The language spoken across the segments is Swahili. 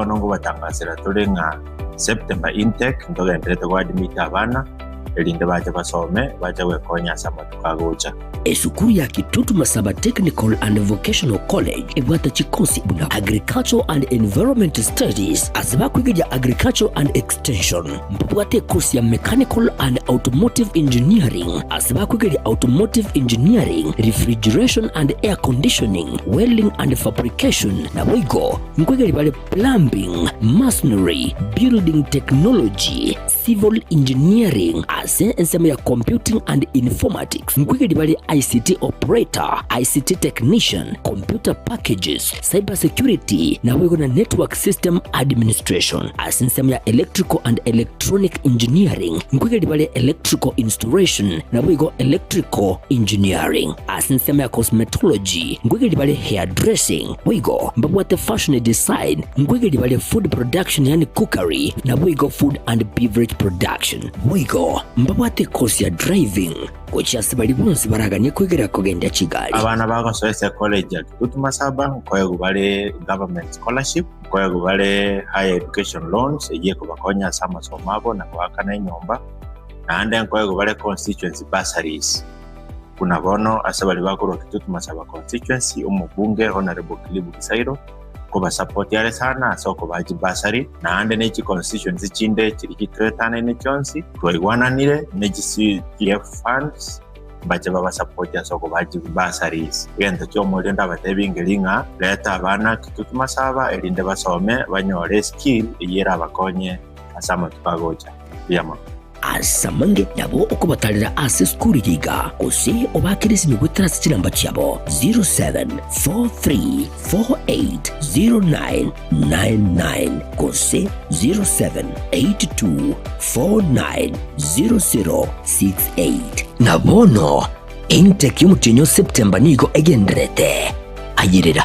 Bono ngobatangasera tore ng'a September intake ntogenderete goadmit abana erinde bache basome bache gwekonya ase amatuko agocha. Esukuru ya Kitutu Masaba Technical and Vocational College ebwate chikosi buna Agriculture and Environment Studies ase bakwegeria Agriculture and Extension. Mbabwate ekosi ya Mechanical and Automotive Engineering ase bakwegeria Automotive Engineering, Refrigeration and Air Conditioning, Welding and Fabrication, naboigo nkwegeria bare Plumbing, Masonry, Building Technology, Civil Engineering ase ensemo ya Computing and Informatics nkwigeri bare ICT Operator, ICT Technician, Computer Packages, Cyber Security naboigo na Network System Administration ase ensemo ya Electrical and Electronic Engineering nkwigeri bare Electrical Installation naboigo Electrical Engineering ase ensemo ya Cosmetology nkwigeri bare Hairdressing boigo mbabwate Fashion Design nkwigeri bare Food Production yani Cookery naboigo Food and Beverage Production boigo mbabwate course ya Driving gochia ase baria bonsi baraganie kwegera kogendia chigari. Abana bagosoa ase college ya Kitutu Masaba nkoegwa bare government scholarship, nkoegwa bare higher education loans eyio ekobakonya ase amasomo abo na goakana enyomba, naende nkoegwa bare constituency bursaries. Buna bono ase baria bakorwa Kitutu Masaba constituency, omobunge Honorable Kilibu Gisairo kobasupport are sana ase okobaha chibasari, naende ne chiconstituency chinde chiri chitoetanaine chionsi twaigwananire ne chi CDF funds bache babasupport ase okobaha chibursaries. Egento kia omoerio ndabatebi ngeri ng'a reta abana Kitutu Masaba erinde basome banyore skill eyio erabakonye ase amatuko agocha. Mbuya mono. Asamange nabo okobatarera ase esukuru iga gose obakere esimi goetera ase chinamba chiabo 0743480999 gose 0782490068. Na bono intake y'omotienyi o September nigo egendererete. Ayerera.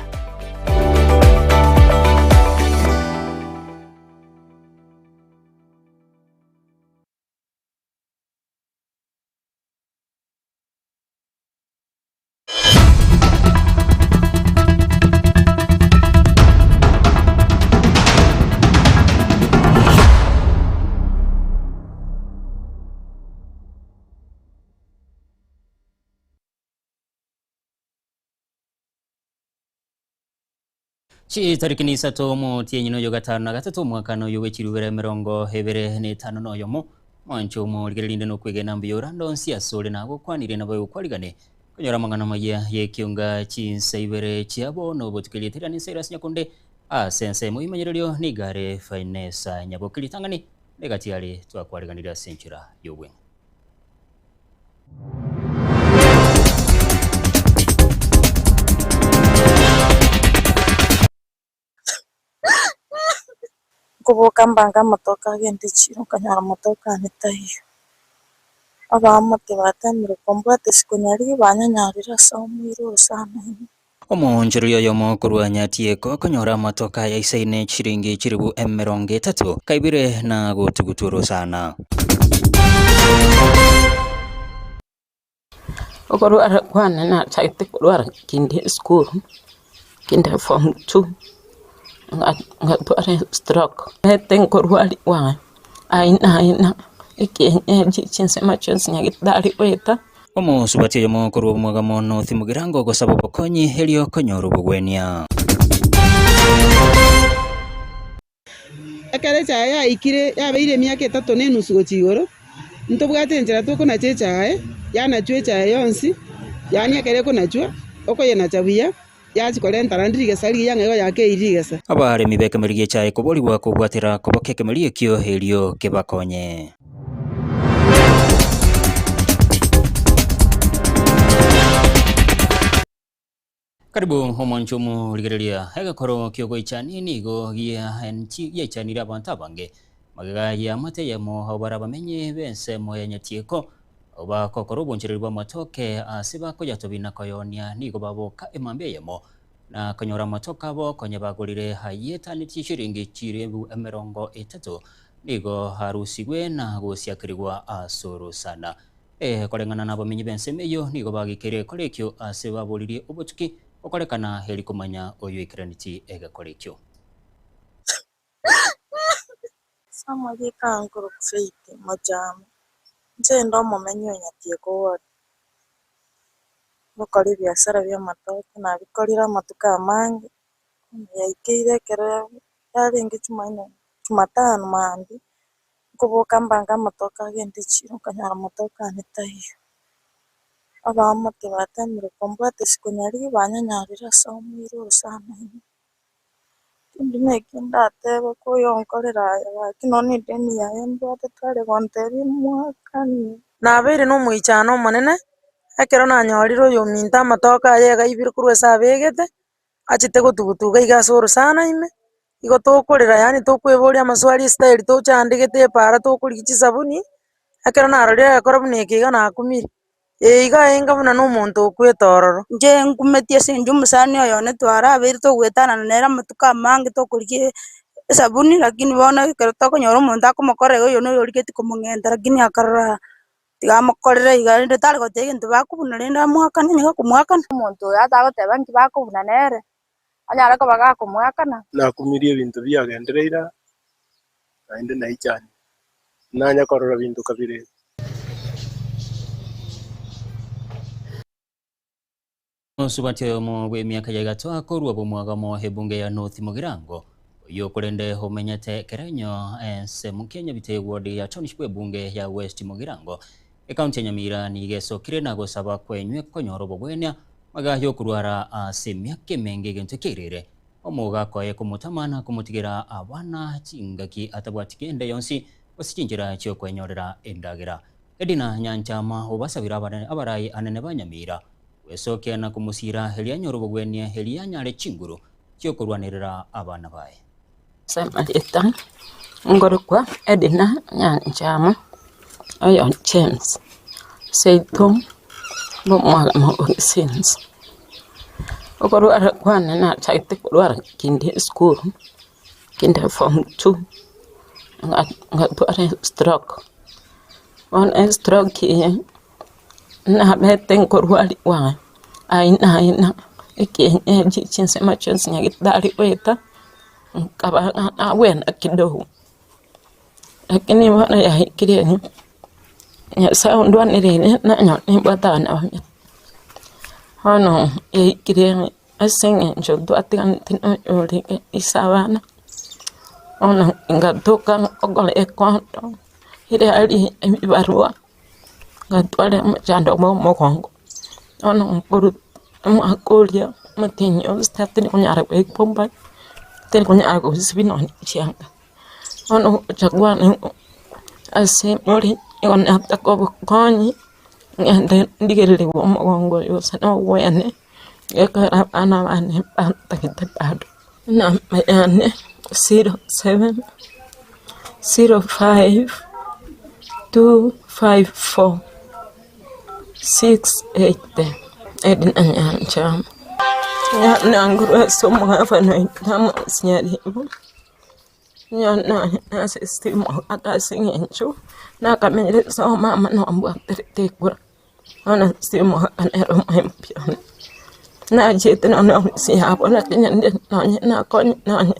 Chitariki ni isato omotienyi noyo gatano na gatato omwaka noyo bw'echirubere emerongo ebere na etano noyomo mwancho omorigererinde nokwegena mbuya orande onsi ase ore nagokwanire nabo egokwarigane konyora amang'ana maya y'ekionga chinsa ibere chiabo nobotukeria eterani Cyrus Nyakunde ase ensemo imanyererio nigare Finesa Nyabokiri tang'ani negati are twakwariganire ase enchera y'obweng'e. Nkoboka mbange amatoke agende echiro nkanyora amatoke ane taiyo. Abaamate batemire kombwata isiko nyarigi banyanyarire ase omoira orosana ime. Omoonchoreria oyomo korwa Nyatieko konyora amatoka aya isaine chiringi chiribu emerongo etato kaibire na gotugutwa orosana. Okorwara kwane nachagete korwara kinde esukuru, kinde form two, ngatwara stroke. Ete nkorwariwa aina aina, ekienyeji chinsemo chionsi nyagetari goeta. Omosubati oyomo korwa omwaga mono Thimugirango gosaba obokonyi erio konyora obogwenia. Ekere echae yaikire yabeire emiaka etato na enusu gochia igoro, ntobwate enchera tokonacha echae, yanachwa echae yonsi, yaani ekero ekonachwa, okoyenacha buya, yachi korenta naende rigesa rigiya ng'a igo yakeire rigesa. Abaremi b'ekemeri gia echae koborigwa kobwatera koboka ekemeri ekio erio kebakonye. Karibu omonche omorigereria egekoro kiogoichani nigo giaichanire abanto abange magega y'amate eyemo abo bare abamenyi b'ensemo ya Nyatieko abo bagokora obonchereri bw'amatoke ase bakoyatobia na koyonia nigo baboka emambia eyemo na konyora amatoke abo konya bagorire ayetanetie chiringi chirebu emerongo etato nigo arusigwe na gosiakerigwa ase orosana. Koreng'ana na abamenyi b'ensemo eyio nigo bagikire ekero ekio ase baboririe obotuki okorekana heri komanya oyo ekeraneti egekora ekio. Ase amariika nkorokwa Faith Mochama, inche ndo omomenyi o Nyatieko ward, ngokora ebiasara bia amatoke nabikorire amatuko amange, yaikeire ekero yarenge jumanne jumatano maambia, nkoboka mbange amatoke agende echiro nkanyora amatoke ane taiyo. Abaamate batemire kombwata esiko nyarigi banyanyarire ase omoira orosana ime. Tindi na eki ndatebe koyonkorera aya gaki nonye na edeni yaye mbwate tware gontebia mwakani. Nabeire na omoichano omonene, ekero nanyorire oyo ominto amatoke aye iga aibire korwa ase abegete, achete gotugutuga iga ase orosana ime, igo tokorera yaani tokoeboria amaswali estyle tochandegete epara tokorigia chisabuni, ekero narorire egekora buna eke iga nakumire, iga enga buna na omonto okwete ororo. Inche nkumetie ase inche omosani oyo one twarabeire togoetanana nere amatuko amange tokorigia esabuni lakini bono ekero tokonyora omonto akomokorera iga oyo noyo origetie komong'enta lakini akarora tiga amokorere iga rende tari goteba egento bakobuna rende amwakane nigo akomwakana. Omonto oyo atagoteba nki bakobuna nere, anyare koba gakomwakana. Nakumirie ebinto biagendereire naende naichani nanya korora binto kabire. Osubati oyomo bwa emiaka ya igato akorwa bomwagamo ebunge ya North Mugirango oyo okorende omenyete kerenyo ensemo Kenya bite ward ya township ebunge ya West Mugirango ekaunti ya Nyamira nigesokire na gosaba kwenywe konyora obobwenia magayo okurwara ase emiaka emenge egento keirire omoga koye komotamana komotigera abana chingaki atabwati kende yonsi gose chinchera chiokwenyorera endagera. Edina Nyanchama obasabira abarai anene ba Nyamira wesokia na kumusira helianyoro bogwenia helianyare chinguru chiokorwanirira abana bae. Samarita ngorokwa Edina Nyanchama oyo James Seito bomwagamo ogisinzi okorwara kwane nachagete korwara kinde school kinde form 2 ngatwara stroke on stroke ye nabete nkorwari wa aina aina ekienyeji chinsema chionsi nyagitari weta nkaba nawena kidogo lakini bono yahikirie Nyasaye ondwanirire nanyo nimbwate abana bamye bono yahikirie ase eng'encho twatiganete noyorenge ase abana bono ngatuka nkogora ekondo ere ari ebibarua ngatwara omochando bwa omogongo bono nkoru omwaka oria omotienyi ositatu nikonyara goekumba tari konyara gosibia nonye chianga bono gocha kwane ase more igo nataka obokonyi ng'ende ndigereriwe omogongo oyo gose na obwene gekogera abana bane bantagete bado. Enamba yane 07 05 254 68 Edina Nyanchama. Nangurwa ase omogafana namonsinyaribo nase ase eng'encho nakamenyire ase omama nombwaterete ekura bono simoka nere omoempi one nachete nonye ofisi yabo lakini nde nonye nakonye nonye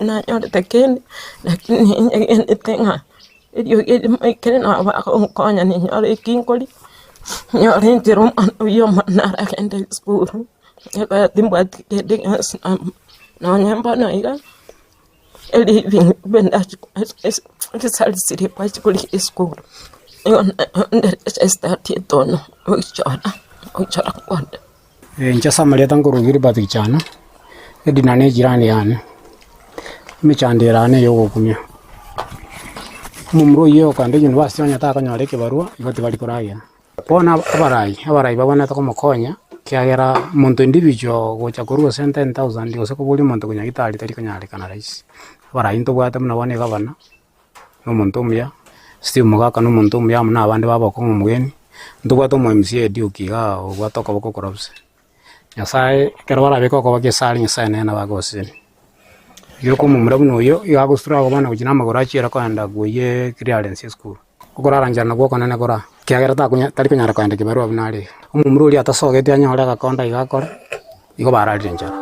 nanyorete kende lakini nyegenete ng'a eriogi erimo ekere nabo bagonkonya ninyore eki nkori nyore enchera omwana oywo omwana aragende esukuru ekero timbwati kende gionsi nonye mbono iga eliving risalisire kwachikuri esukuru igo ndestati etono oichora oichora kwanda. Inche Samarita nkorwa Gilbert Kichana Edina ne jirani yane emechando erane ya ogokumia omomura oyio okande university onye takonyora ekebarua igo tibari koragera bono abarai babonete komokonya kiagera omonto individual gocha korwa gose 10,000 gose koboria omonto konya gitari tari konyarekana rahisi. Abarai ntobwate buna bono egavana na omonto omuya Steve Mogaka na omonto omuya amo na abande babokong'a omogeni ntobwate omo MCA Duke igaa obwate okoboko korwa bosa. Nyasaye ekero barabeke okoba esare Nyasaye nere nabagosesenia. Ekero komomura buna oyo iga agosura agobana gochia na amagoro achiere koenda goiye clearance esukuru. Okorarancherana gwa okonene kora kiagera tari konyara koenda kibarua buna are iga. Omomura oria atasogete anyore agakonda iga akore igo bararire enchara.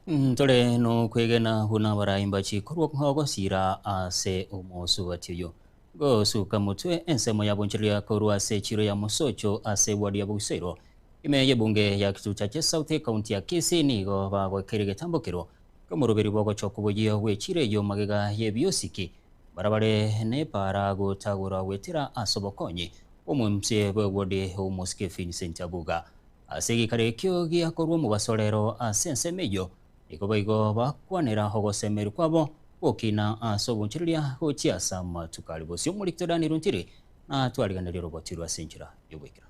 Ntore no kwegena huna baraimba chikorwa gosira ase omosu batiyo gosuka mutwe ensemo yaboncheria korwa ase chiro ya Mosocho ase wadi ya Busero ime yebunge ya Kitutu Chache South County ya Kisii nigo bagwekere getambokero komurubiri bwogochoka obuya bwechire yo magega yebiosiki barabare ne para gotagura wetera asobokonyi omumse bwegwode omusike Vincent Abuga ase gikare kyo giakorwa mu basolero ase ensemeyo iko bakwanera hogosemeru kwabo okina asobunchiria gochiasa matukali bosio mulikitodani runtiri na twaliganira robotirwa senchira yobwekera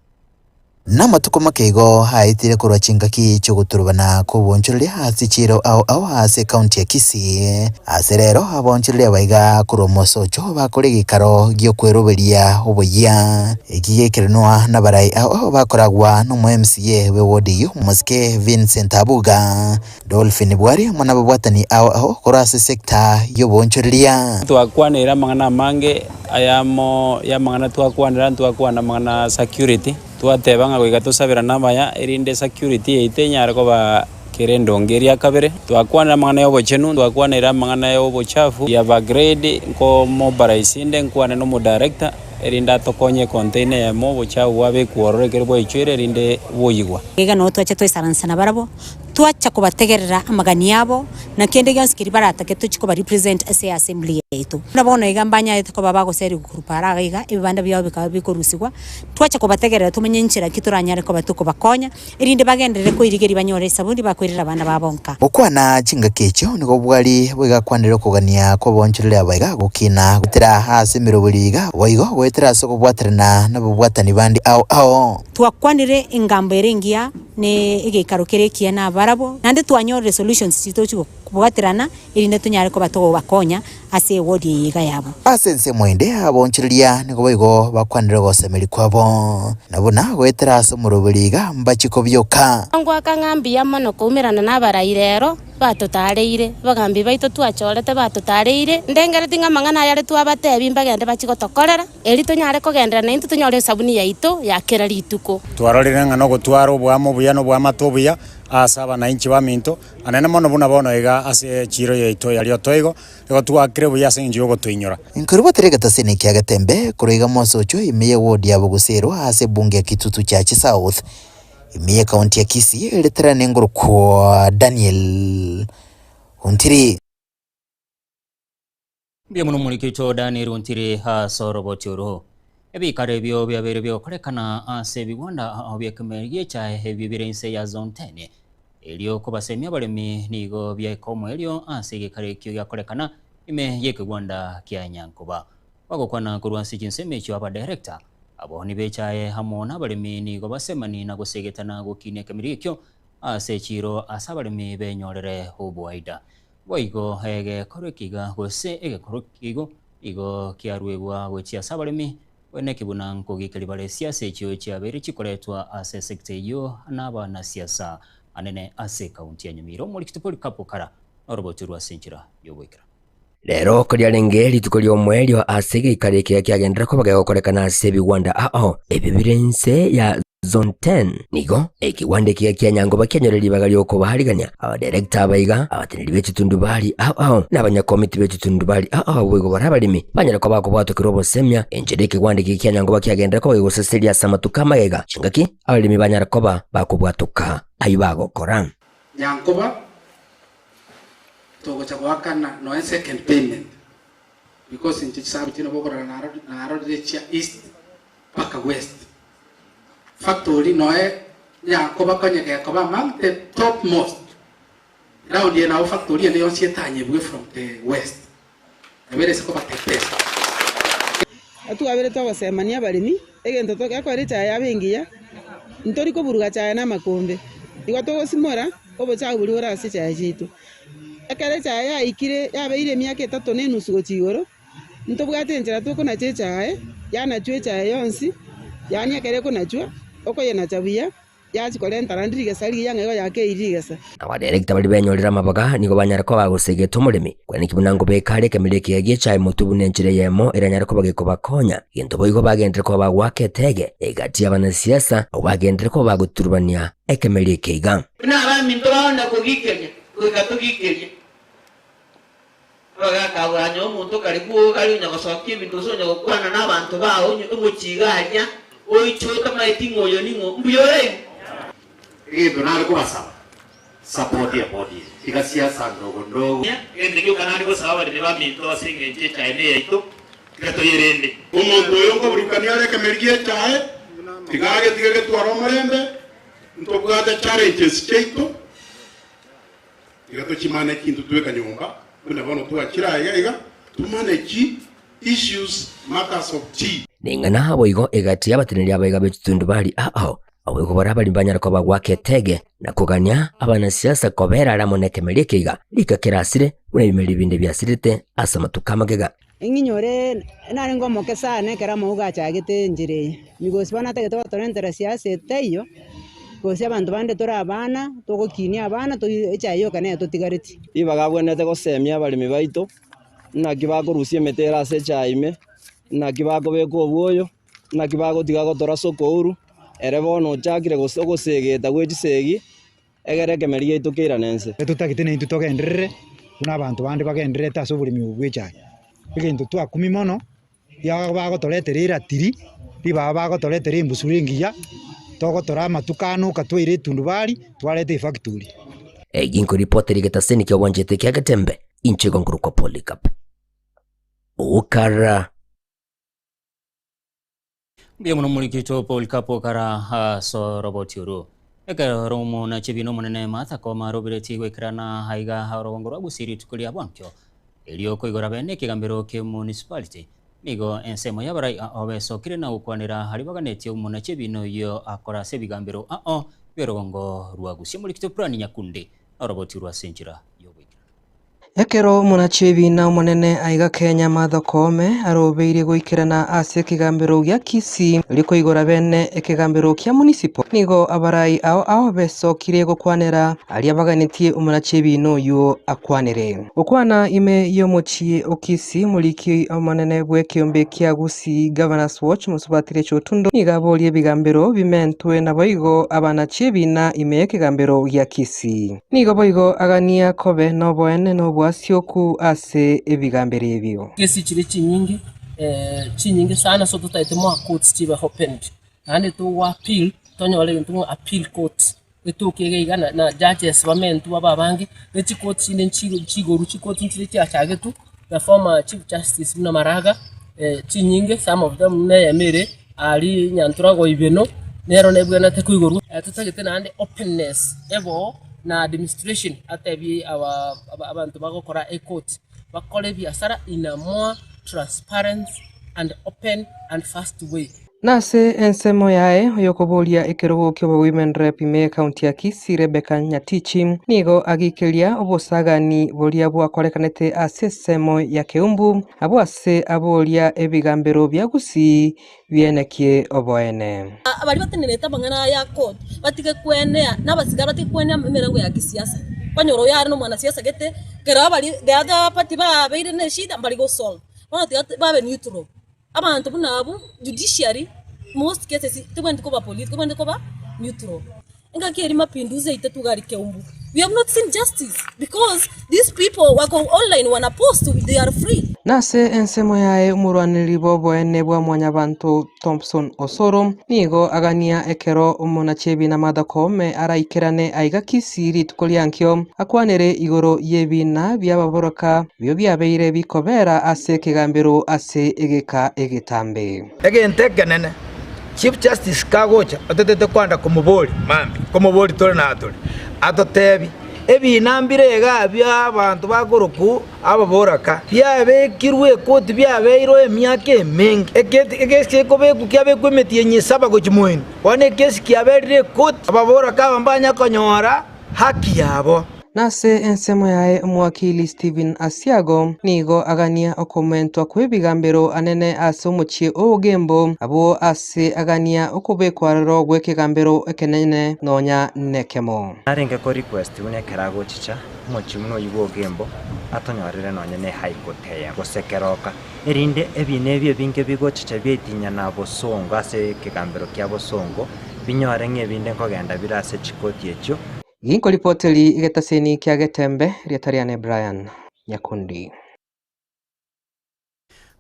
Namatuko makeigo haitire korwa chingaki chogoturubana kobonchoreria ase chiro ao ao ase county ya Kisii ase rero abonchoreria baiga korwa Mosocho bakore gikaro giokweroberia obuya ekigekerenwa nabarai ao ao bakoragwa no MCA we ward yo Mosike Vincent Abuga Dolphin Bwari mwana babwatani ao ao korwa ase sector yobonchoreria twakwanira mang'ana mange ayamo ya mang'ana twakwanira twakwana mang'ana security twatebanga goiga tosabira nabaya erinde security yaite nyara koba kerendo ngeria kabere twakwana mang'ana yobochenu twakwanira mang'ana yobochafu ya ba grade nko mobilize nkwane no mo director erinda tokonye container ya mo bochafu wabe kuorore kere boichwere erinde boyigwa iga no twacha twisaransa barabo twacha kubategerera amagani yabo na kende gyansikiri baratake tuchiko ba represent ase assembly yetu nabona iga mbanya yetu ko baba goseri kurupara iga ibibanda byabo bikaba bikorusigwa twacha kubategerera tumenye nchira kituranyare ko batuko bakonya erinde bagenderere ko irigeri banyore sabundi bakwirira abana babonka okwana chinga kecho niko bwali bwegakwanira kugania ko bonchirira abaiga gukina gutira hasi miroburiga boigo gwetera soko bwaterana nabobwatani bandi ao ao twakwanire ingambo erengia ne igikaro kerekia na barabo nande twanyore solutions chitochu kubwaterana erinde tunyare ko batogo bakonya ase wodi yiga yabo asense mwende abonchiria niko boigo bakwanire gosemeri kwabo nabona gwetera ase muroburiga mbachiko byoka ngwaka ngambi ya mono kuumirana nabarairero batutareire bagambi baito twachorete batutareire ndengereti ng'amang'ana yare twabatebi mbagende bachigotokorera eri tunyare kogendera na intu tunyore sabuni yaito yakera rituko twarorire ng'ano gotwara obwamo buya nobwamato buya ase abananchi baminto anene mono buna bono iga ase chiro yaito yario toigo igo twakire buya ase enji yogotoinyora inkorobwatere gatasene kia Gatembe koroiga Mosocho imiye ward ya Bogosero ase bunge ya Kitutu Chache South imiye county ya Kisii eretera nengoro kwa Daniel Ontiri mbia muno mulikito Daniel Ontiri ha sorobotioro ebikare byo byabere byokorekana ase biwanda obyekemerye cha ebibirense ya zone 10 elio kubasemya balemi nigo byakomo elio ase gikare kyo yakorekana ime yekegwanda kya Nyankoba bagokwana kurwansi jinsemecho aba director abo nibechaye hamo n'abalemi nigo basemani na gusegetana gukine kemirikyo ase chiro ase abalemi benyorere obwaida boigo egekorekiga gose egekorokigo igo kiarwegwa gochia ase abalemi wene kibuna nkogikeri bare siasa ekyo kyabere chikoretwa ase sector iyo n'abanasiasa anene ase kaunti ya Nyamira omorikitopoli kapokara orobotirwa senchira yobwekera Lero koriarenge rituko ry'omwelio ase gĩikaro kĩrĩa kĩagendera ko bagĩgokorekana ase bigwanda ao ebibirense ya zone 10 nigo ekiwanda kĩa kĩa Nyangoba kĩanyoreri baga ryokubaharigania abadirekta abaiga abateneri b'ekitundu bari ao ao n'abanyakomiti b'ekitundu bari ao ao bwego barabalimi banyara ko bakubwatukira obosemya enjere ekiwanda kĩa kĩa Nyangoba kĩagendera ko bagĩgoseseria ase amatuko amagega chingaki abalimi banyara koba bakubwatuka ayo bagokora Nyangoba togocha gwakana no second payment because in chisabu chino bogora na chia east paka west factory noe Nyankoba konyeke koba among the top most round here now factory ne yosietanye bwe from the west abere siko ba the best atu abere twagosemania abaremi egento togekwere chaya abengiya ntori koburuga chaya na makombe igo togosimora obochagu buri ora ase chaya chitu ekere chaya yaikire yabeire emiaka etato na enusu gochigoro ntobwate enchera tokonacha echae yanachwa echae yonsi yani ekere ekonachwa okoyenacha buya yachikorentana ndirigesa rigiya ng'aigo yakeiri rigesa Abadirekta bari benyorera amabaga nigo banyara ko bagosegeta omoremi kwene kibunango bekare kemire kiagie chai mutubu nenchire yemo eranyara ko bagikobakonya ginto boigo bagendere ko bagwaketege egati abanasiasa abo bagendere ko baguturubania ekemire keiga na abaminto baona kugikenya Goika togikerie abagakaguranya omonto karibu kari onya gosokia ebinto gose onya gokwana na abanto bao omochigaria oichoka maeti ng'oyo ning'o mbuyore egento nare kobasaba support ya body tiga siasa ndogo ndogo egento gioka nare gosaba barire baminto ase eng'encho echae ne yaito tiga toyerende omonto oyo nkoburukania areke emerigi echae tigage tige getwara omorembe ntobwate challenges chiaito tiga tochimane kintu tweka nyomba buna bono twachira iga iga tumanage issues matters of tea ning'ana boigo egati abateneri abaiga bechitundu bari ao awego barabari banyara ko bagwake tege na kugania abanasiasa kobera aramo nekemeri keiga lika kerasire buna bimeri binde byasirite asa matuka magega Ing'inyore nare ngomoke sana ekero amauga achagete enchera eye migosi bono atagete gotorentera siasa etaiyo gosi abanto bande tore abana togokinia abana echae yoka neye totigareti Ibagabwenete gosemia abaremi baito naki bakorusia emete ere ase echae ime naki bakobeka obwoyo naki bagotiga gotora sokouru ere bono ochakire ogosegeta gwe chisegi egere ekemeri giaito keirane ense Tutagete naintwe togenderere buna abanto bande bagendererete ase oboremi obo bwa echae egento twakumi mono ya bagotoretera eratiri ribaba bagotoretera embusuro engiya togotora amatukano katwaire etundubari twareta efactory Eginko ripoti getaseni kia wanjete kia Getembe inchego nguru Polycarp Okara Mbia muno mulikito Polycarp Okara so roboti uru ekero muna chibino munene Martha Koome robireti gwikirana haiga harogongo rwa Gusii tukulia bwankyo elioko igora bene kigambiro ke municipality nigo ensemo yabarai obesokire na gukwanira hari baganetie omuna chibino yo akora se bigambiro ao byerogongo rwa Gusii mulikito Prani Nyakundi roboti rwa senjira. Ekero omonachebina omonene aiga Kenya Martha Koome arobeire goikerana ase ekegambero gia Kisii rikoigora bene ekegambero kia municipal nigo abarai ao ao besokire gokwanera aria baganetie omonachebina oyo akwanere gokwana ime yomochie okisi muliki omonene bw'ekiombe kia Gusii Governors Watch musubatire chotundo nigo aborie ebigambero bimentwe naboigo abanachebina ime ekegambero gia Kisii nigo boigo agania kobe noboene nobwa asioku ase ebigambere ebio kesi chiri chinyingi chinyingi sana so tutaite mo court chiba opened and to appeal tonyole into appeal court etuke iga na judges bamentu ababangi ne chi court ine chigoru chi court chiri chiachagetu the former chief justice muna Maraga chinyingi some of them ne yamere ali nyantura go ibeno nero nebwana te kuigoru tutagete nande openness ebo na administration atebi aba abantu bagokora e court bakore biasara in a more transparent and open and fast way. Nase ensemo yae yokoboria ekerogo kyo women rep ime county ya Kisii Rebecca Nyatichi nigo agikeria obosagani boria bwakorekanete ase semo ya Keumbu abo ase aboria ebigambero bya Gusii bienekie oboene abali bateneneta bangana ya court batike kwenea nabasigara batike kwenea emirango ya kisiasa banyoro yari no mwana siasa gete kera abali the other party ba beire ne shida bali go solve bana babe neutral abantu bunabu judiciary most cases tibwendi kuba police tibwendi kuba neutral ngaki eri mapinduzi itatu gari Keumbu we have not seen justice because these people wako online wana post they are free. Nase ensemo yae omorwaneri boboene bwa mwanyabanto Thompson Osoro nigo agania ekero omonachebina Martha Koome araikerane aiga Kisii rituko riankio akwanere igoro yebina byababoroka byo byabeire bikobera ase ekegambero ase egeka egetambe egentekenene Chief Justice kagocha atetete kwanda kumuboli mambi kumuboli tore na atore atotebi ebinambire ega bya abantu bagoroku ababoraka byabekirwe koti byabeirwe emyaka emingi ekesi ekobeku kyabekwe emiti enyisaba gochimweni one ekesi kyaberire koti ababoraka abambanya konyora haki yabo. Nase ensemo yae omwakili Stephen Asiago nigo agania okomentwa kw'ebigambero anene ase omochie ogembo abo ase agania okobekwarero gw'ekegambero ekenene nonya nekemo narenge ko request une kerago chicha omochie muno oyu ogembo atonyorere nonya ne high court ya gosekeroka erinde ebine ebio binge bigochicha byetinya na bosongo ase ekegambero kia bosongo binyore ng'ebinde nkogenda birase chikoti ekyo. Ginkoripoteli igetaseni kia Getembe riatariane Brian Nyakundi.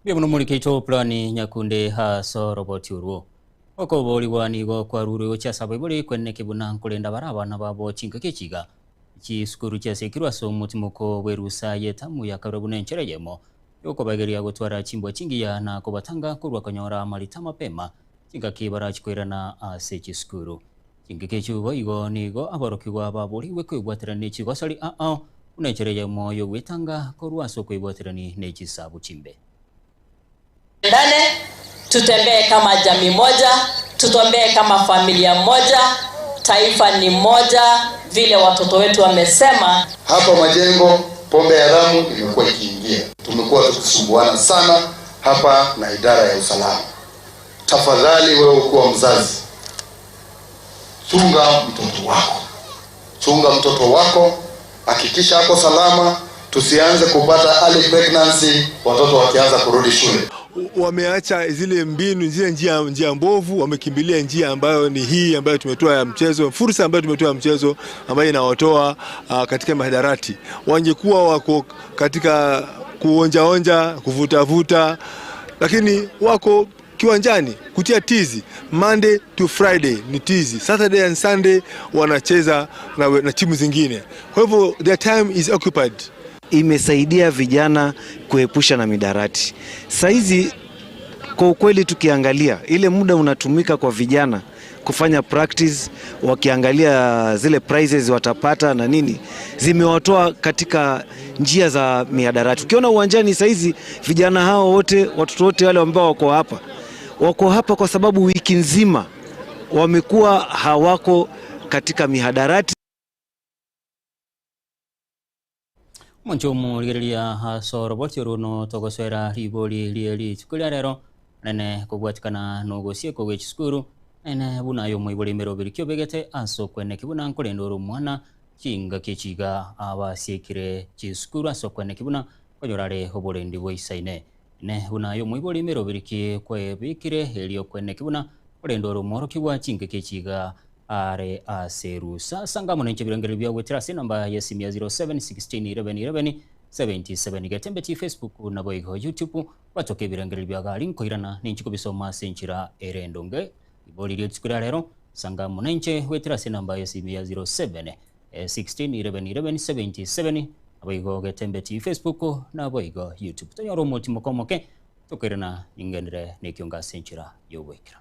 Bia muno plani Nyakundi ha roboti urwo. Oko boli nigo kwa ruru cha sababu kwene kibuna nkulenda barabana babo chinka kechiga. Chi sukuru cha sekirwa so mutimoko werusa yetamu ya karabune nchereyemo. Yoko bageria gotwara chimbwa chingi ya na kobatanga kurwa konyora malita mapema. Chinka kibara chikwirana ase chisukuru. Chinka kechugo igo nigo abarokigwa baboli wekwibwatirani chigosali a unenchereyemo yogwetanga korwa so kwibwatirani nechisabu chimbe. Ndane tutembee kama jamii moja, tutembee kama familia moja, taifa ni moja, vile watoto wetu wamesema. Hapa Majengo pombe haramu imekuwa ikiingia. Tumekuwa tukisumbuana sana hapa na idara ya usalama. Tafadhali wewe ukiwa mzazi, chunga mtoto wako. Chunga mtoto wako, hakikisha ako salama, tusianze kupata early pregnancy watoto wakianza kurudi shule. Wameacha zile mbinu, zile njia mbovu, wamekimbilia njia ambayo ni hii ambayo tumetoa ya mchezo, fursa ambayo tumetoa ya mchezo ambayo inawatoa katika mihadarati. Wangekuwa wako katika kuonja-onja, kuvuta-vuta, lakini wako kiwanjani kutia tizi. Monday to Friday ni tizi, Saturday and Sunday wanacheza na timu zingine. Kwa hivyo their time is occupied. Imesaidia vijana kuepusha na midarati. Saizi kwa ukweli tukiangalia ile muda unatumika kwa vijana kufanya practice, wakiangalia zile prizes watapata na nini, zimewatoa katika njia za mihadarati. Ukiona uwanjani saizi vijana hao wote, watoto wote wale ambao wako hapa kwa sababu wiki nzima wamekuwa hawako katika mihadarati. Mwanchomu ligereria haso roboti runo togoswera riboli lieli chukulia rero nene kogwatikana nogosie kogwe chisukuru nene bunayo muiboli merobiri kyobegete aso kwene kibuna nkulendo mwana chinga kechiga abasiekire chisukuru aso kwene kibuna konyorare oborendi bweisaine ne bunayo muiboli merobiri ki kwebikire elio kwene kibuna kulendo moro kibwa chinga kechiga are aserusa sanga munenche birengere bya wetrasi namba ya simu ya 0716 11 11 77 Getembe ti Facebook na boigo YouTube watoke birengere bya gali nkoirana ninchiko bisoma senchira erendonge iboli lyo rero sanga munenche wetrasi namba ya simu ya 07 16 11 11 77 aboigo Getembe ti Facebook na boigo YouTube tonyoro motimo komoke tokerana ingendere nekyonga senchira yobwekira.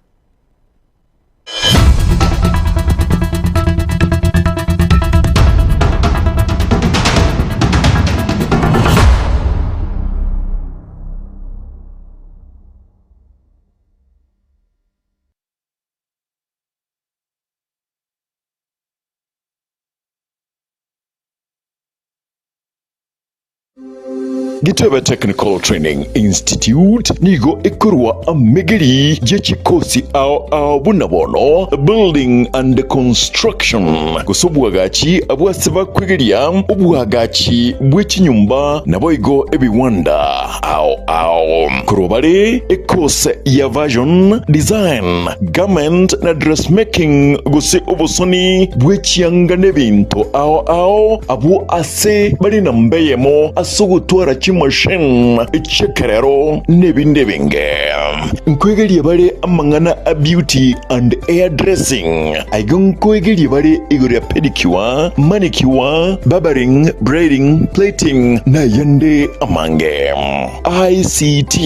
Gitebe Technical Training Institute nigo ekurwa amegeri jechikosi ao bunabono building and construction kusobwagachi abwaseba kwegeria obwagachi bwechinyumba naboigo ebiwanda ao kurobare ekose ya version design garment na dressmaking gose obosoni bwechianga nebinto ao abo ase bari na mbeyemo asogotwara machine echekerero nebinde binge nkwegerie bare amangana a beauty and hair dressing aigo nkwegerie bare igoro ya pedicure, manicure, barbering, braiding, plating na yende amange. ICT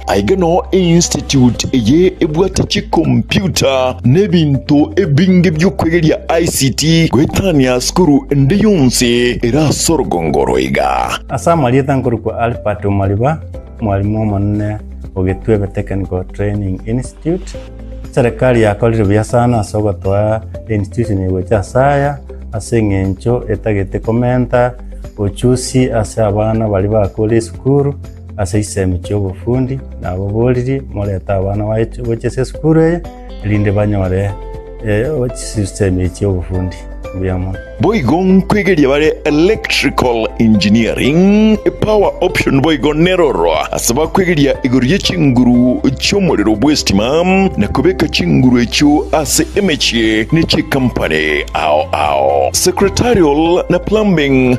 aigano institute eye ebwate chi computer nebinto ebinge byokwegeria ICT gwetania skuru ndiyonse era sorgongoro iga asamalieta nkuru kwa Albert Omariba, mwalimu munene ogitwebe Technical Training Institute. Serikali yakorire buya sana ase ogotoa institution egocha saya ase eng'encho etagete komenta ochusi ase abana bari bakora esukuru ase isemi chiobufundi nabo boriri moreta abana gocha ase esukuru eye erinde banyore isemi chiobufundi. Mbuya Boigo nkwegeria bare electrical engineering power option boigo neroro asaba kwegeria iguru y'echinguru cy'omuriro bw'estima na kubeka chinguru ekyo ase emechi n'echi company ao ao secretarial na plumbing.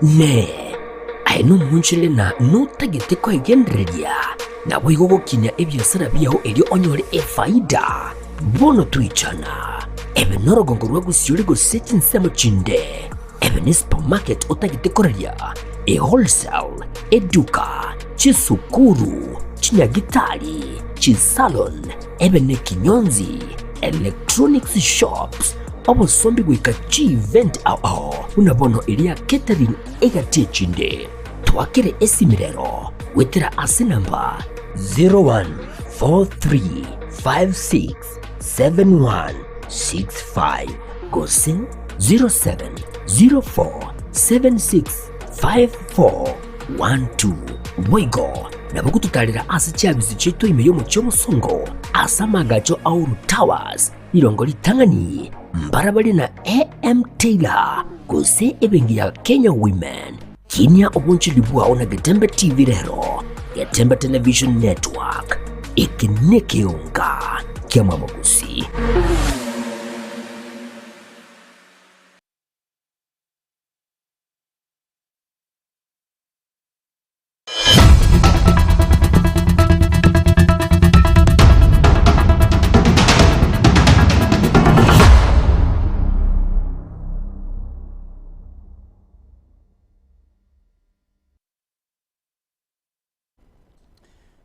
Ne aino munchile na notagete kwegendereria na boigo gokinya ebiasara biao erio onyore efaida bono tuichana ebe norogongo rwa gusiuri gose chinsemo chinde ebe ni supermarket otagete koreria e wholesale eduka chisukuru chinyagitari chisalon ebe ne kinyonzi electronics shops obosombi gwika chi-event ao unabono iria catering egatie chinde twakire esimirero wetera ase namba 0143567165 gose 0704765412 boigo nabogututarira ase chiabisi chitu ime yomochi omusongo ase amagacho Auru Towers irongo ritang'ani mbarabari na AM Taylor gose ebengi ya Kenya Women kinya obunchili bwao na Getembe TV rero Getembe Television Network ikinekiunga kia mwamogusi.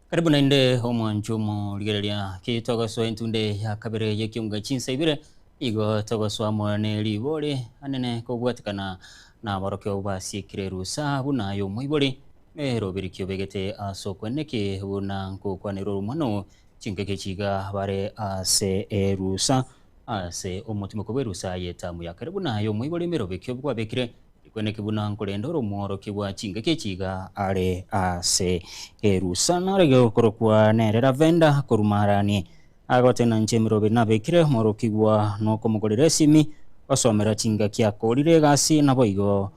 Karibu na inde omwanchumo ligereria kitogoswa entunde ya kabere yekiunga chinsa ibire igo togoswa mwane libore anene kobwatikana na barokyo basiekire rusa bunayo muibore mero birikyo begete asokweneke buna nkokwanero rumano chinkeke chiga bare ase erusa ase omutima kobwerusa yetamu ya karibu nayo muibore mero bekyo bwabekire kweneke buna nkolendoro muoro kibwa chingeke chiga ale ase erusana rege korokwa nerera venda korumarani agotena nchemiro benabekire moro kibwa no komugorera esimi basomera chinga kyakorire gasi naboigo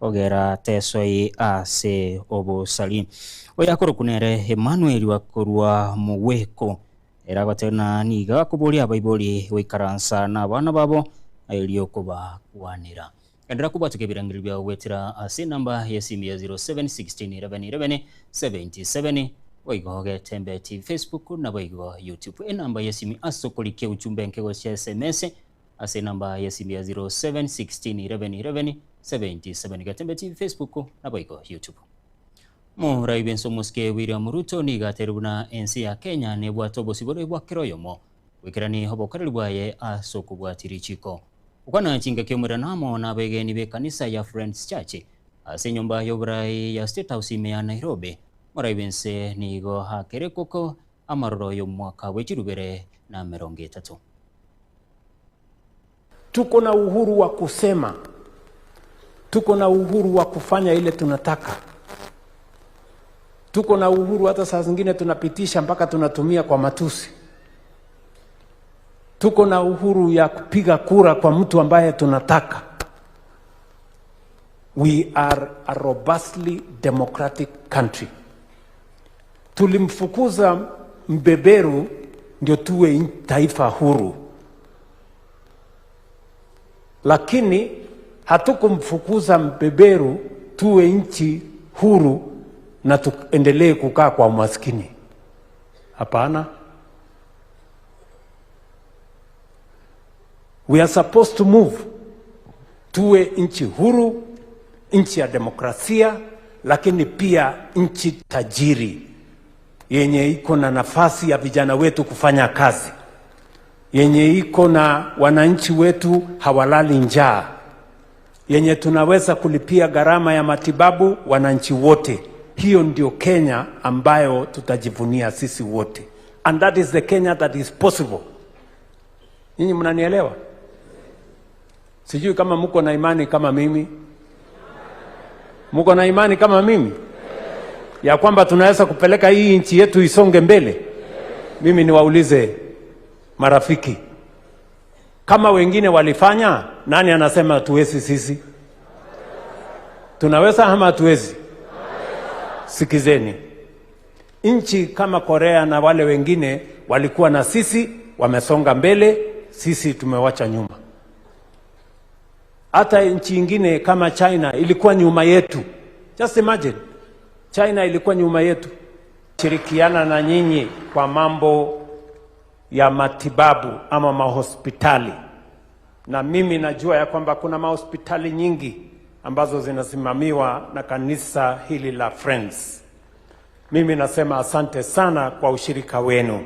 ogera tesoi ase obosali oya korokunere Emmanuel wakorwa muweko era agotena niga kuboria abaibori wikaransa na abana babo elio kuba kuanira. Endera kubwatuka ebirangiriro byawe gwetera ase namba ya simu ya 0716111177 boigo Getembe TV Facebook na boigo YouTube. Enamba ya simu asokolike uchumbe nkego cia SMS ase namba ya simu ya 0716111177 Getembe TV Facebook na boigo YouTube. Murai benso muske William Ruto niga terubuna ensi ya Kenya nebwato bosibore bwa kiroyomo wikirani hobokareri bwaye asokubwatiri chiko. Ukwana chinga kiomera namo na begeni be kanisa ya Friends Church ase nyumba y'oburai ya State House ime ya Nairobi. Murai bense nigo hakere koko amaroro yo mwaka wechirubere na 30. Tuko na uhuru wa kusema, tuko na uhuru wa kufanya ile tunataka, tuko na uhuru hata saa zingine tunapitisha mpaka tunatumia kwa matusi. Tuko na uhuru ya kupiga kura kwa mtu ambaye tunataka. We are a robustly democratic country. Tulimfukuza mbeberu ndio tuwe taifa huru. Lakini hatukumfukuza mbeberu tuwe nchi huru na tuendelee kukaa kwa umaskini. Hapana. We are supposed to move. Tuwe nchi huru, nchi ya demokrasia, lakini pia nchi tajiri yenye iko na nafasi ya vijana wetu kufanya kazi, yenye iko na wananchi wetu hawalali njaa, yenye tunaweza kulipia gharama ya matibabu wananchi wote. Hiyo ndio Kenya ambayo tutajivunia sisi wote. And that is the Kenya that is possible. Nyinyi mnanielewa? Sijui kama mko na imani kama mimi. Mko na imani kama mimi? Ya kwamba tunaweza kupeleka hii nchi yetu isonge mbele? Mimi niwaulize marafiki, kama wengine walifanya, nani anasema tuwezi sisi? Tunaweza ama hatuwezi? Sikizeni. Nchi kama Korea na wale wengine walikuwa na sisi, wamesonga mbele, sisi tumewacha nyuma. Hata nchi ingine kama China ilikuwa nyuma yetu. Just imagine, China ilikuwa nyuma yetu. Shirikiana na nyinyi kwa mambo ya matibabu ama mahospitali. Na mimi najua ya kwamba kuna mahospitali nyingi ambazo zinasimamiwa na kanisa hili la Friends. Mimi nasema asante sana kwa ushirika wenu.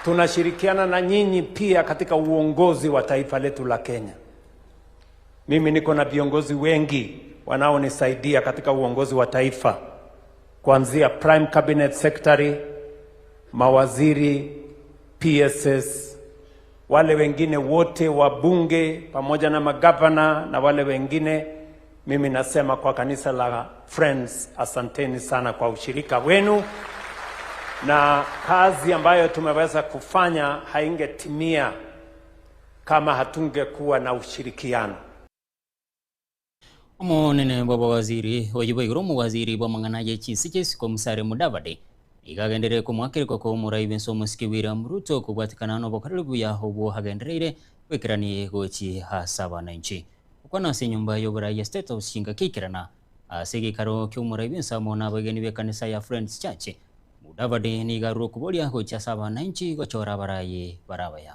Tunashirikiana na nyinyi pia katika uongozi wa taifa letu la Kenya. Mimi niko na viongozi wengi wanaonisaidia katika uongozi wa taifa, kuanzia Prime Cabinet Secretary, mawaziri, PSS, wale wengine wote wabunge pamoja na magavana na wale wengine. Mimi nasema kwa kanisa la Friends, asanteni sana kwa ushirika wenu, na kazi ambayo tumeweza kufanya haingetimia kama hatungekuwa na ushirikiano. Omonene baba waziri wajibu mu waziri bwa mang'ana ya chinsi chesiko Musalia Mudavadi ikagenderere kumwakirikwa kwa omurai benso omusiki William Ruto kubwatikana n'obukariri buya obwo hagendereire gwikirani gochi hasa abananchi okwana ase nyumba y'oburai ya State House chinga kikirana ase gikaro ky'omurai bensamo n'abageni b'ekanisa ya Friends Church. Mudavadi nigaruro kuboria gochi ase abananchi gochora abarayi barabaya.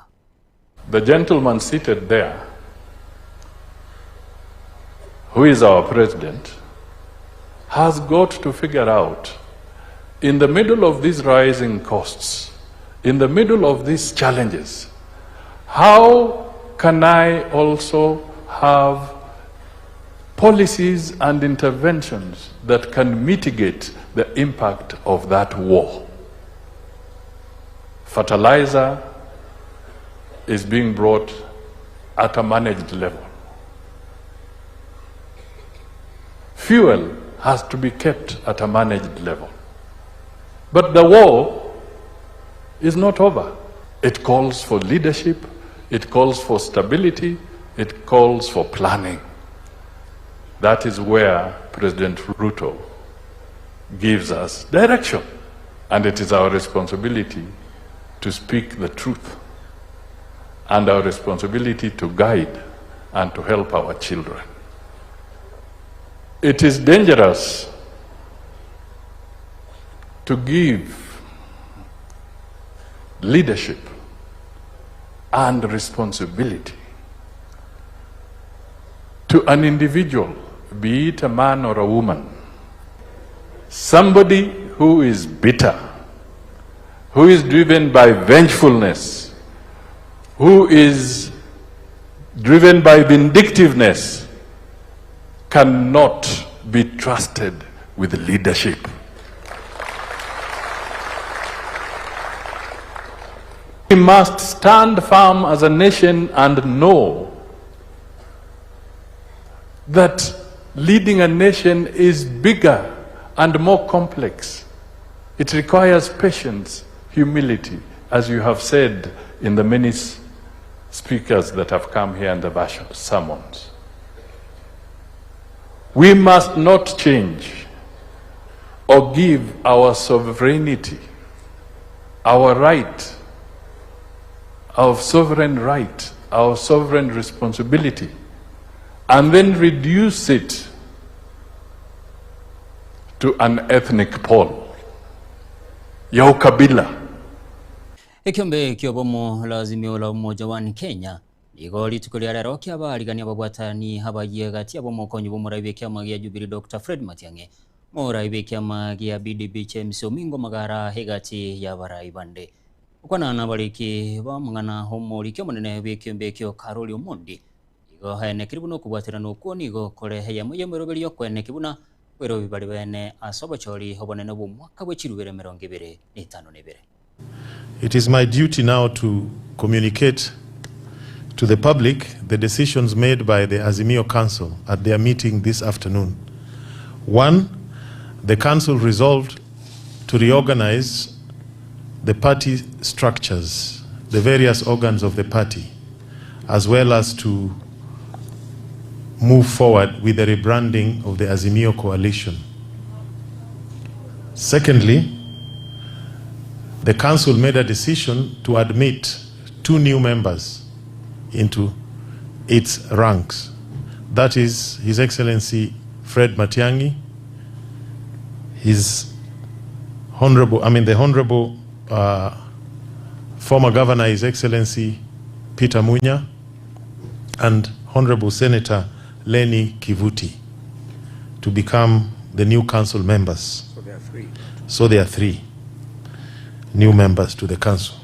The gentleman seated there, who is our president, has got to figure out, in the middle of these rising costs, in the middle of these challenges, how can I also have policies and interventions that can mitigate the impact of that war? Fertilizer is being brought at a managed level. Fuel has to be kept at a managed level. But the war is not over. It calls for leadership, it calls for stability, it calls for planning. That is where President Ruto gives us direction. And it is our responsibility to speak the truth and our responsibility to guide and to help our children. It is dangerous to give leadership and responsibility to an individual, be it a man or a woman, somebody who is bitter, who is driven by vengefulness, who is driven by vindictiveness, cannot be trusted with leadership. We must stand firm as a nation and know that leading a nation is bigger and more complex. It requires patience, humility, as you have said in the many speakers that have come here and the sermons. We must not change or give our sovereignty, our right, our sovereign right, our sovereign responsibility, and then reduce it to an ethnic pole ya ukabila. Ekiombe kiobomo la Azimio la Umoja wa Kenya igo rituko ria rero kiabarigania babwatani habagie gati abo mokonyi bomuraibe kiama gia Jubilee Dr. Fred Matiang'i moraibe kiama gia BDP James Omingo Magara hegati ya barai bande ukwana na bariki bamungana homori kyo munene bekiombe kyo Karoli Omondi igo hene kiribuno kubwatirana okuo nigo korehe ya muyemeroberi kwene kibuna wero bibari bene asobochori hobonene bu mwaka bw'echirubere 2052. It is my duty now to communicate to the public the decisions made by the Azimio Council at their meeting this afternoon. One, the Council resolved to reorganize the party structures, the various organs of the party, as well as to move forward with the rebranding of the Azimio coalition. Secondly, the Council made a decision to admit 2 new members into its ranks. That is His Excellency Fred Matiang'i, His Honorable, the Honorable former Governor, His Excellency Peter Munya, and Honorable Senator Lenny Kivuti, to become the new council members. So there are 3. So there are 3 new members to the council.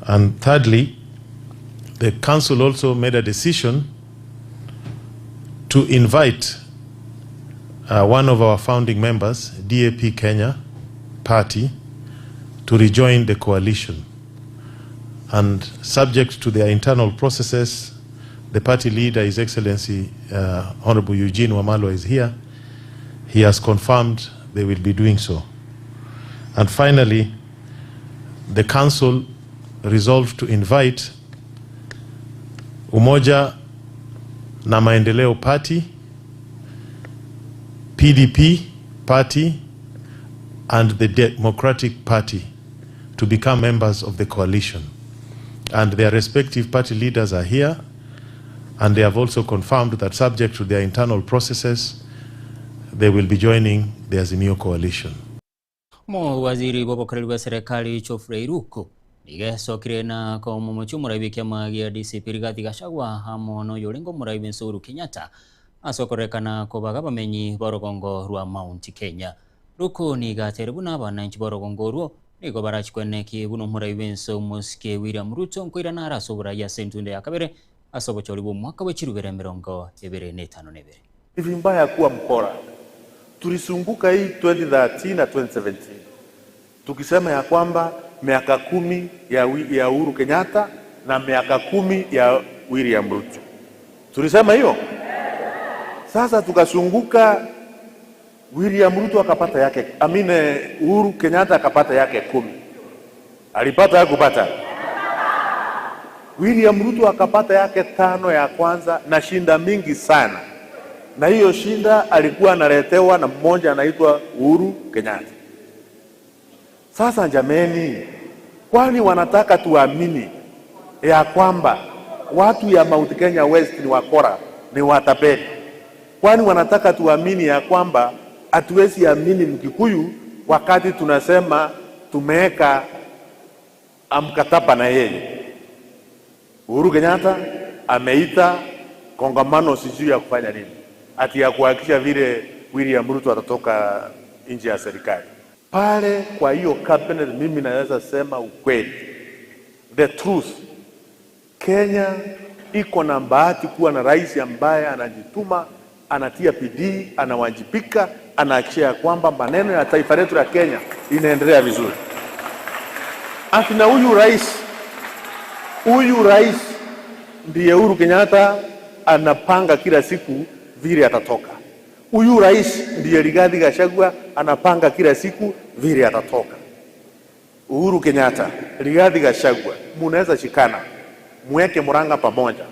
And thirdly, the council also made a decision to invite one of our founding members, DAP Kenya Party, to rejoin the coalition. And subject to their internal processes, the party leader, His Excellency Honorable Eugene Wamalwa, is here. He has confirmed they will be doing so. And finally, the council resolved to invite Umoja na Maendeleo Party, PDP Party, and the Democratic Party to become members of the coalition. And their respective party leaders are here, and they have also confirmed that subject to their internal processes, they will be joining the Azimio coalition. Mo waziri bobokareli wa serikali Geoffrey Ruku nigesokire na kwa mumochu muraibi kiama gia DCP Rigathi Gachagua hamo no yorengo muraibi Uhuru Kenyatta asokorekana kobaga bamenyi borogongo rwa Mount Kenya. Ruku nigaterebuna abananchi borogongo rwo nigo barachikweneki buno muraibi Musike William Ruto nkwira na arasobora ya sentunde ya kabere asobochori bo mwaka w'echirubere 2052. Ni vibaya kuwa mkora. Tulisunguka hii 2013 na 2017 tukisema ya kwamba miaka 10 ya Uhuru Kenyatta na miaka 10 ya William Ruto. Tulisema hiyo. Sasa tukasunguka, William Ruto akapata yake, Uhuru Kenyatta akapata yake 10. Alipata ya kupata. William Ruto akapata yake 5 ya kwanza na shinda mingi sana. Na hiyo shinda alikuwa analetewa na mmoja anaitwa Uhuru Kenyatta. Sasa jameni, kwani wanataka tuamini ya kwamba watu ya Mount Kenya West ni wakora, ni watapeli? Kwani wanataka tuamini ya kwamba hatuwezi amini Mkikuyu wakati tunasema tumeweka mkataba na yeye? Uhuru Kenyatta ameita kongamano sijui ya kufanya nini, ati ya kuhakikisha vile William Ruto atatoka nje ya serikali. Pale kwa hiyo cabinet, mimi naweza sema ukweli, the truth, Kenya iko na bahati kuwa na rais ambaye anajituma, anatia bidii, anawajibika, anahakikisha kwamba maneno ya taifa letu la Kenya inaendelea vizuri. Akina huyu rais ndiye Uhuru Kenyatta anapanga kila siku vile atatoka. Huyu rais ndiye Rigathi Gachagua anapanga kila siku vile atatoka. Uhuru Kenyatta, Rigathi Gachagua, munaweza shikana, muweke Murang'a pamoja,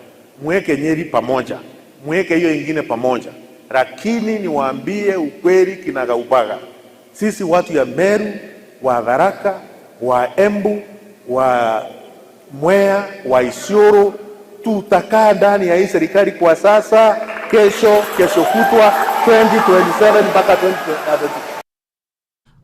muweke Nyeri pamoja, muweke hiyo ingine pamoja, lakini niwaambie ukweli kinagaubaga, sisi watu ya Meru, wa Tharaka, wa Embu, wa Mwea, wa Isiolo, tutakaa ndani ya hii serikali kwa sasa, kesho, kesho kutwa 2027 mpaka 2030.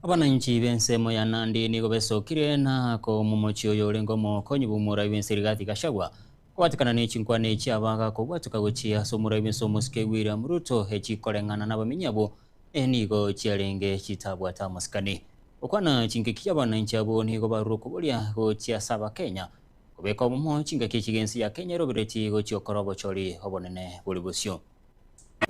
Abananchi bensemo ya Nandi nigo besokire na ko mumochi oyo orengo mokonyi bumura bense Rigathi Gachagua kwatikana ne chinkwane echi abaga kobwatuka gochia ase omura bense omosike William Ruto echikoreng'ana n'abamenyabo nigo chiarenge chitabwata amasikani okwana chinkeki abananchi abo nigo barure koboria gochia ase Abakenya kobeka obomo chingaki chigensi ya Kenya erobereti gochia okora obochori obonene bori bosio.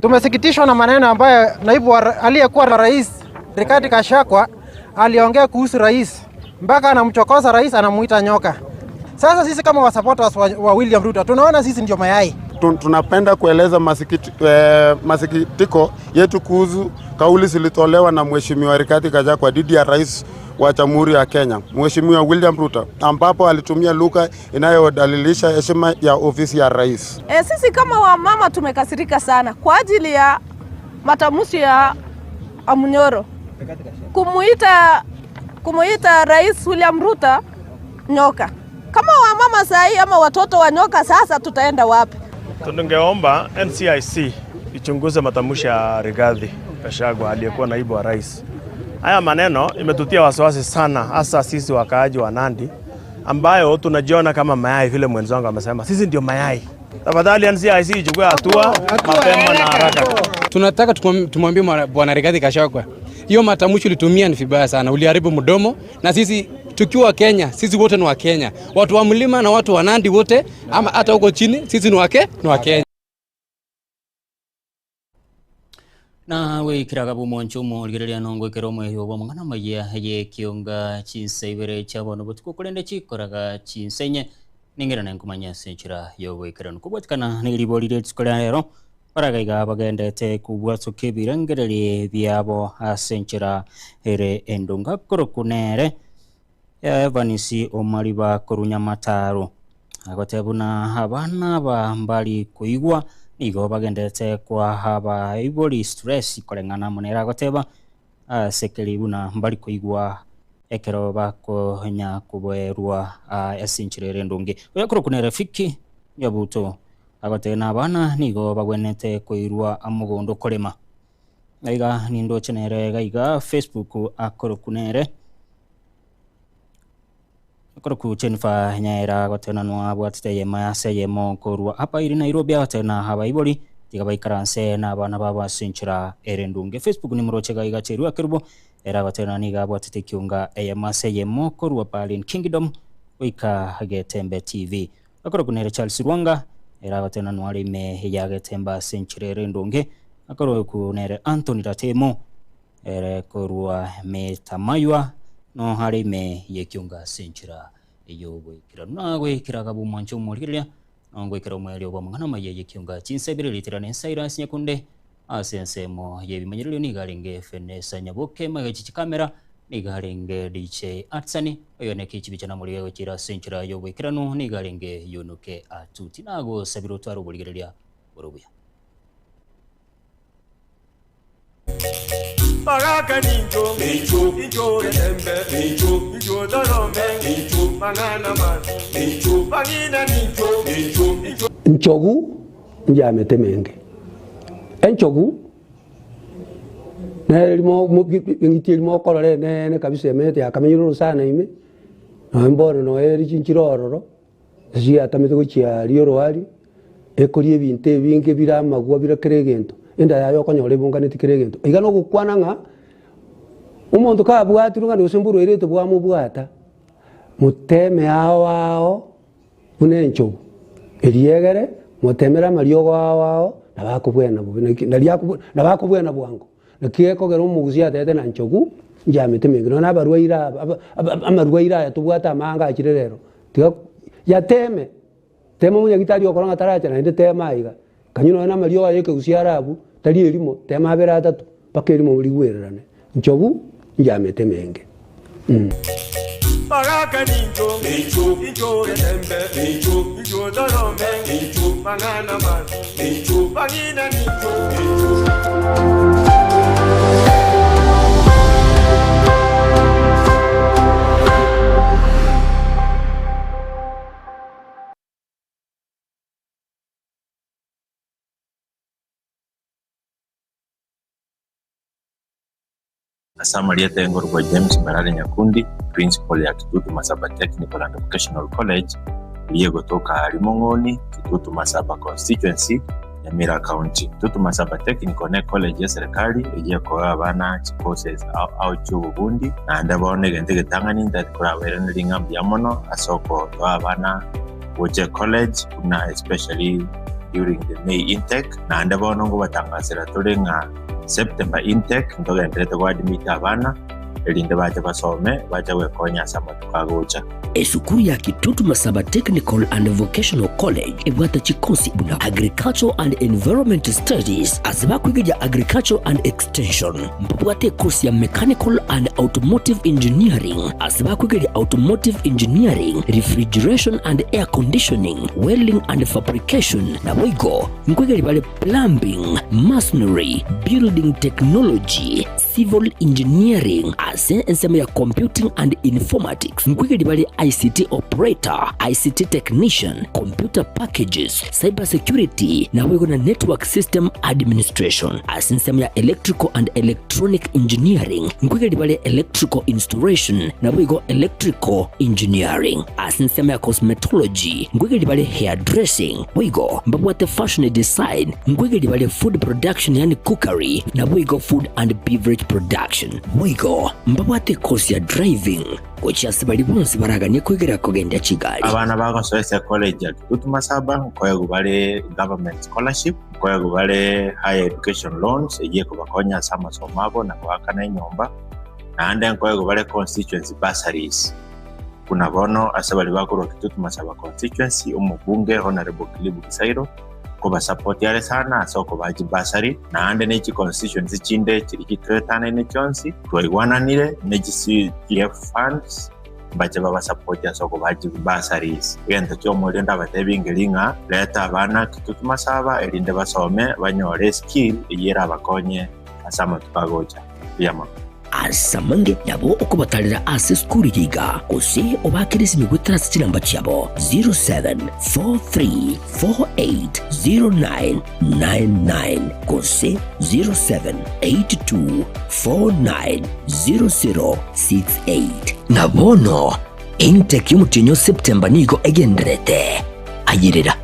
Tumesikitishwa na maneno ambayo naibu aliyekuwa rais Rigathi Gachagua aliongea kuhusu rais, mpaka anamchokoza rais, anamuita nyoka. Sasa sisi kama wa supporters wa William Ruto tunaona sisi ndio mayai. Tunapenda kueleza masikitiko yetu kuhusu kauli zilitolewa na Mheshimiwa Rigathi Gachagua dhidi ya rais wa Jamhuri ya Kenya, Mheshimiwa William Ruto, ambapo alitumia lugha inayodalilisha heshima ya ofisi ya rais. Sisi kama wamama tumekasirika sana kwa ajili ya matamshi ya Amunyoro kumuita Rais William Ruto nyoka. Kama wamama sahi ama watoto wa nyoka, sasa tutaenda wapi? Tungeomba NCIC ichunguze matamshi ya Rigathi Gachagua aliyekuwa naibu wa rais. Haya maneno imetutia wasiwasi sana, hasa sisi wakaaji wa Nandi ambayo tunajiona kama mayai, vile mwenzangu amesema, sisi ndio mayai. Tafadhali NCIC ichukue hatua mapema na haraka. Tunataka tumwambie Bwana Rigathi Gachagua, hiyo matamshi ulitumia ni vibaya sana, uliharibu mdomo. Na sisi tukiwa Kenya, sisi wote ni wa Kenya, watu wa mlima na watu wa Nandi wote, ama hata huko chini, sisi ni wa Kenya. Na wikiraga bumoncho omorigereria nongo ekero omweri obo omong'ana maya ye kionga chinsa ibere chiabono botuko korende chikoraga chinsa inye ningerana nkumanya ase enchera yogoikeranu kobwatikana neribo rire rituko ria rero baragaiga bagendete kubwatsoka ebirengererie biabo ase enchera ere endonga korokunere Evanisi Omariba korunya mataro agotebuna abana ba mbali kuigwa nigo bagendete kwa haba ibori stress koreng'ana munera agoteba asekeribuna mbali kuigwa ekero bakonya kuboerwa esinchirere ndungi oyakoro kuna rafiki nyabuto agotena abana nigo bagwenete kuirwa amugondo korema aiga nindo chenere gaiga Facebook akoro kunere akoro Jennifer Nyaira agotena no abwatite yema yase yemo korwa apa iri Nairobi agotena haba ibori tigabaikaranse na abana baba sinchira erendunge Facebook ni muroche gaiga cherwa kerubo era agotena niga abwatite kiunga eyema se yemo korwa Berlin Kingdom wika Getembe TV akoro kunere Charles Rwanga era agotena no arime ya Getemba sinchira erendunge akoro kunere Anthony Ratemo ere korwa metamaywa no harime yekiunga sinchira eyobwekira nagwekira kabumwancho omorigereria nongwekera omweri obwa mang'ana maye yekiunga chinsebere litera nensaira sinyakunde ase ensemo yebimanyirerio nigarenge Fenesa Nyaboke magachi chikamera nigarenge DJ Atsani oyo nekichibicha namuriego chira sinchira yobwekirano nigarenge yonuke atuti nago sabiro twaro borigereria borobuya Baraka ninjo, ninjo, ninjo rembe, ninjo, ninjo dorome, ninjo, manana man, ninjo, bagina ninjo, ninjo, ninjo. Nchogu njamete menge. Enchogu ne limo ngiti limo kolore ne kabisa mete akamenyero sana ime. No mboro no eri chinchirororo. Sia atamete gochia rioro ali. Ekori ebinte binge biramagwa birakere enda yayo konyore bungane tikiregento iga no gukwana nga umuntu kabwati rungano usemburu erete bwa mubwata muteme awao bunencho eriegere mutemera mariogo awao nabakubwena bubi nabakubwena bwango nakiekogera omuguzi atete na nchogu. Njamete menge nona abarwaire amarwaire aya tobwate amanga akire rero tiga yateme tema munyagitari okora ngataracha naende tema aiga kanyino na mario ayeke gusiarabu tari erimo tema abere atatu paka erimo rigwererane nchobu njamete menge. Baraka ninjo, ninjo, ninjo rembe, ninjo, ninjo dorome, ninjo banana man, ninjo banina ninjo, ninjo. Asamaria Tengorwa James Barale Nyakundi, principal ya Kitutu Masaba Technical and Vocational College, iliyotoka Limong'oni, Kitutu Masaba constituency, Nyamira County. Kitutu Masaba Technical ne college ya serikali ejekoa abana courses au chuo bundi na ndabone gente getangani ndakurabere nlinga mono asoko toa abana woche college na especially during the May intake na ndabone ngo batangasira tulinga September intake ndogenderete kwadimita abana elinde baje basome baje wekonya sama tukagocha. Esukuru ya Kitutu Masaba Technical and Vocational College ebwata chikosi buna Agriculture and Environment Studies azibakwigeja Agriculture and Extension mbwate course ya Mechanical and Automotive Engineering azibakwigeja Automotive Engineering, Refrigeration and Air Conditioning, Welding and Fabrication na wigo nkwigeli bale Plumbing, Masonry, Building Technology, Civil Engineering ase ensemo ya Computing and Informatics nkwigeli bale ICT Operator, ICT Technician, Computer Packages, Cyber Security na wego na Network System Administration ase ya Electrical and Electronic Engineering nkwigeli bale Electrical Installation na wego Electrical Engineering ase ya Cosmetology nkwigeli bale Hairdressing wego mbabwate Fashion Design nkwigeli bale Food Production yani Cookery na wego Food and Beverage Production wego mbabwate course ya Driving kochasi bali bonse baraganye kwigera kugenda Kigali. Abana bagosoesa college ya Kitutu Masaba nkoye bale government scholarship nkoye bale higher education loans eje kubakonya sama somabo na kuhakana inyomba na ande nkoye bale constituency bursaries kuna bono asabali bakuru Kitutu Masaba constituency umubunge Honorable Kilibu Kisairo kuba support yale sana asoko baji basari na ande nechi constituency chinde chirikitwetana ne chonsi twaigwananire nechi CDF funds baje baba support asoko baji basaris gento kyo mulenda batebingelinga leta abana Kitutu Masaba erinde basome banyore skill yera bakonye asama tukagocha yama asamange nabo okubatalira ase skuli yiga kose obakirisi migwetera chinamba chabo 0743480999 kose 0782490068 nabono intake y'umutinyo September nigo egenderete ayirira.